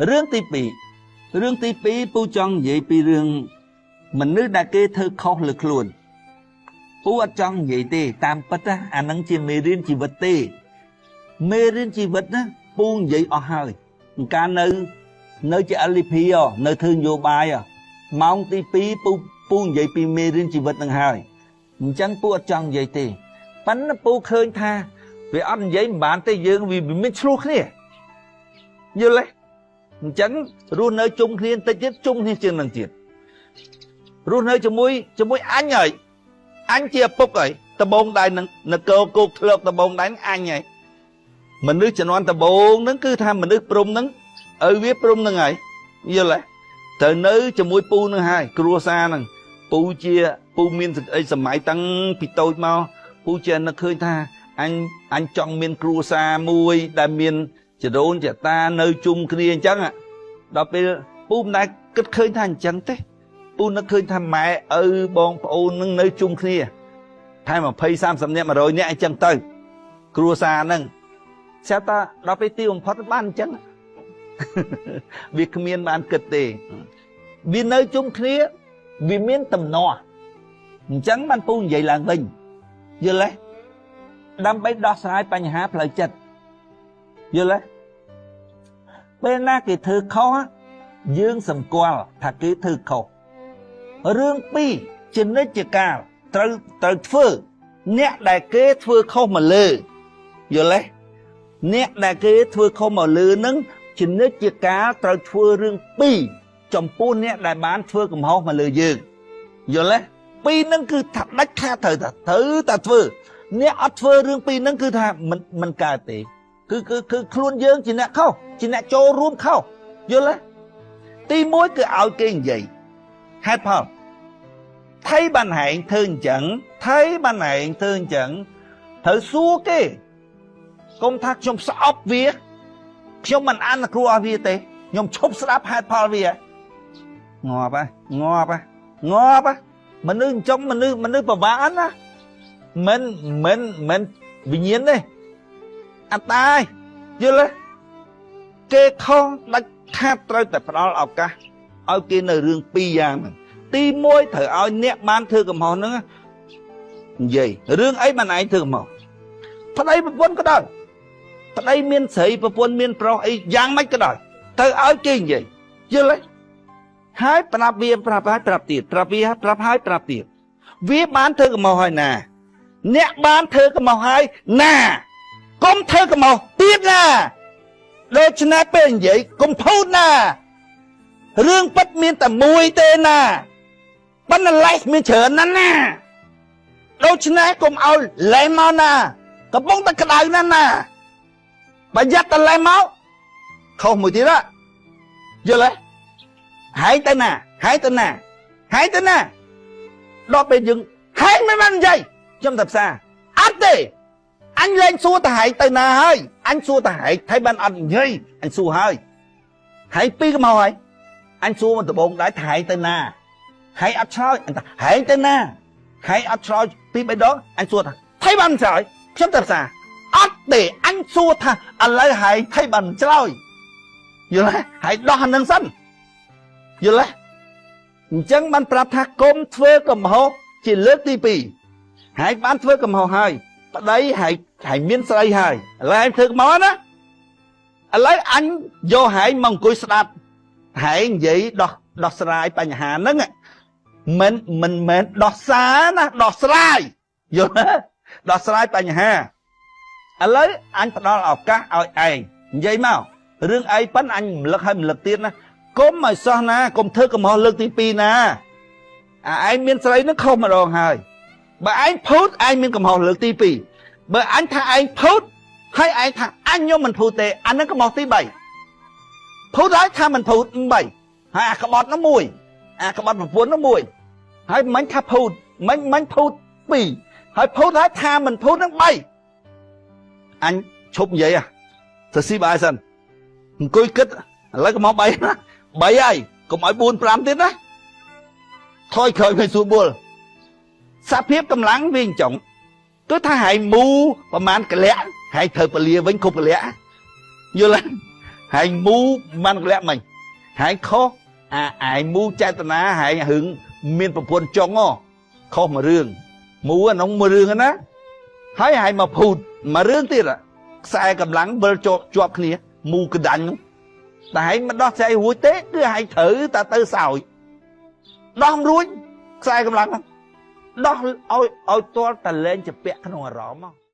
រឿងទី2រឿងទី2ពូចង់និយាយពីរឿងមនុស្សដែលគេធ្វើខុសលើខ្លួនពូអត់ចង់និយាយទេតាមពិតណាអានឹងជាមេរៀនជីវិតទេមេរៀនជីវិតណាពូនិយាយអស់ហើយកាលនៅជា LP នៅធ្វើនយោបាយម៉ោងទី2ពូនិយាយពីមេរៀនជីវិតនឹងហើយអញ្ចឹងពូអត់ចង់និយាយទេប៉ុន្តែពូឃើញថាវាអត់និយាយមិនបានទេយើងវាមានឆ្លោះគ្នាយល់ទេអញ្ចឹងរស់នៅជុំគ្នាបន្តិចទៀតជុំគ្នាជាងនឹងទៀតរស់នៅជាមួយអញហើយអញជាឪពុកហើយដបងដៃនឹងនគរគោកធ្លកដបងដៃនឹងអញហើយមនុស្សជំនាន់ដបងហ្នឹងគឺថាមនុស្សព្រំហ្នឹងឪវាព្រំហ្នឹងហើយយល់ទេត្រូវនៅជាមួយពូនឹងហើយគ្រួសារហ្នឹងពូជាពូមានសេចក្តីសម័យតាំងពីតូចមកពូជានឹកឃើញថាអញចង់មានគ្រួសារមួយដែលមានចរូនចតានៅជុំគ្នាអញ្ចឹងដល់ពេលពូមិនដែលគិតឃើញថាអញ្ចឹងទេពូនឹកឃើញថាម៉ែឪបងប្អូននឹងនៅជុំគ្នាថែម20 30នាក់100នាក់អញ្ចឹងទៅគ្រួសារហ្នឹងស្រាប់តែដល់ពេលទីបំផុតបានអញ្ចឹងវាគ្មានបានគិតទេវានៅជុំគ្នាវាមានតំណោះអញ្ចឹងបានពូនិយាយឡើងវិញយល់ទេដើម្បីដោះស្រាយបញ្ហាផ្លូវចិត្តយល់ទេពេលណាគេធ្វើខុសយើងសម្គាល់ថាគេធ្វើខុសរឿងពីរជានិច្ចកាលត្រូវធ្វើអ្នកដែលគេធ្វើខុសមកលើយល់ទេអ្នកដែលគេធ្វើខុសមកលើនឹងជានិច្ចកាលត្រូវធ្វើរឿងពីរចំពោះអ្នកដែលបានធ្វើកំហុសមកលើយើងយល់ទេពីរនឹងគឺថាដាច់ខាតត្រូវតែធ្វើអ្នកអត់ធ្វើរឿងពីរនឹងគឺថាមិនកើតទេគឺគឺគឺខ្លួនយើងជាអ្នកខុសជាអ្នកចូលរួមខុសយល់ទេទី1គឺឲ្យគេនិយាយហេតុផលថៃបានហែងធ្វើអញ្ចឹងថៃបានហែងធ្វើអញ្ចឹងត្រូវសួរគេកុំថាខ្ញុំស្អប់វាខ្ញុំមិនអនុគ្រោះឲ្យវាទេខ្ញុំឈប់ស្ដាប់ហេតុផលវាងាប់ហ៎ងាប់ហ៎ងាប់ហ៎មនុស្សអញ្ចឹងមនុស្សពិបាកណាមិនមិនមិនវិញ្ញាណទេអត់តាយយល់ទេគេខុសដាច់ខាតត្រូវតែផ្ដល់ឱកាសឲ្យគេនៅរឿងពីរយ៉ាងហ្នឹងទី1ត្រូវឲ្យអ្នកបានធ្វើកំហុសហ្នឹងនិយាយរឿងអីបានឯងធ្វើកំហុសប្តីប្រពន្ធក៏ដោយប្តីមានស្រីប្រពន្ធមានប្រុសអីយ៉ាងម៉េចក៏ដោយត្រូវឲ្យគេនិយាយយល់ទេហើយប្រាប់វាប្រាប់ហើយប្រាប់ទៀតប្រាប់វាប្រាប់ហើយប្រាប់ទៀតវាបានធ្វើកំហុសហើយណាអ្នកបានធ្វើកំហុសហើយណាកុំធ្វើកំហុសទៀតណាដូច្នេះពេលនិយាយកុំភូតណារឿងពិតមានតែមួយទេណាប៉ុន្តែលេសមានច្រើនណាស់ណាដូច្នេះកុំឲ្យលេសមកណាកំពុងតែក្តៅណាស់ណាប្រយ័ត្នតែលេសមកខុសមួយទៀតយល់ទេហែងទៅណាហែងទៅណាហែងទៅណាដល់ពេលយើងហែងមិនបាននិយាយខ្ញុំតែផ្សារអត់ទេអញលែងសួរតែហែងទៅណាហើយអញសួរតែហែងថៃបានអត់និយាយអញសួរហើយហែងពីរកំហុសហើយអញសួរមកដំបងដែរថៃទៅណាហែងអត់ឆ្លើយអញថាហែងទៅណាហែងអត់ឆ្លើយពីរបីដងអញសួរថាថៃបានឆ្លើយខ្ញុំតែផ្សារអត់ទេអញសួរថាឥឡូវហែងថៃបានឆ្លើយយល់ទេហែងដោះអានឹងសិនយល់ទេអញ្ចឹងបានប្រាប់ថាកុំធ្វើកំហុសជាលើកទី2ហែងបានធ្វើកំហុសហើយប្តីហែងហែងមានស្រីហើយឥឡូវហែងធ្វើកំហុសណាឥឡូវអញយកហែងមកអង្គុយស្ដាប់ហែងនិយាយដោះស្រាយបញ្ហាហ្នឹងមិនមិនមែនដោះសារណាដោះស្រាយយល់ទេដោះស្រាយបញ្ហាឥឡូវអញផ្ដល់ឱកាសឲ្យឯងនិយាយមករឿងអីប៉ិនអញរំលឹកឲ្យរំលឹកទៀតណាកុំឲ្យសោះណាកុំធ្វើកំហុសលើកទី2ណាអាឯងមានស្រីនឹងខុសម្ដងហើយបើឯងភូតឯងមានកំហុសលើកទី2បើអញថាឯងភូតហើយឯងថាអញខ្ញុំមិនភូតទេអានឹងកំហុសទី3ភូតហើយថាមិនភូត3ហើយអាក្បត់នោះមួយអាក្បត់ប្រពន្ធនោះមួយហើយមិញថាភូតមិញភូត2ហើយភូតហើយថាមិនភូតនឹង3អញឈប់និយាយទៅស៊ីបាយសិនអង្គុយគិតឥឡូវកំហុស3ណា3ហើយកុំឲ្យ4 5ទៀតណាថយក្រោយមិនស្រួលបួលសភាពកម្លាំងវាអញ្ចឹងគឺថាហែងមូប្រហែលកលៈហែងត្រូវពលាវិញគ្រប់កលៈយល់ទេ ហែងមូបានកលៈមិញហែងខុសអាឯងមូចេតនាហែងហឹងមានប្រពន្ធចុងហ៎ខុសមួយរឿងមូអានោះមួយរឿងណាហើយហែងមកភូតមួយរឿងទៀតខ្សែកម្លាំងវិលជាប់ជាប់គ្នាមូកដាញ់នោះតែហែងមិនដោះស្រាយរួចទេគឺហែងត្រូវតែទៅសោយដោះមិនរួចខ្សែកម្លាំងហ្នឹងដោះឲ្យឲ្យទាល់តែលែងជាពាក់ក្នុងអារម្មណ៍។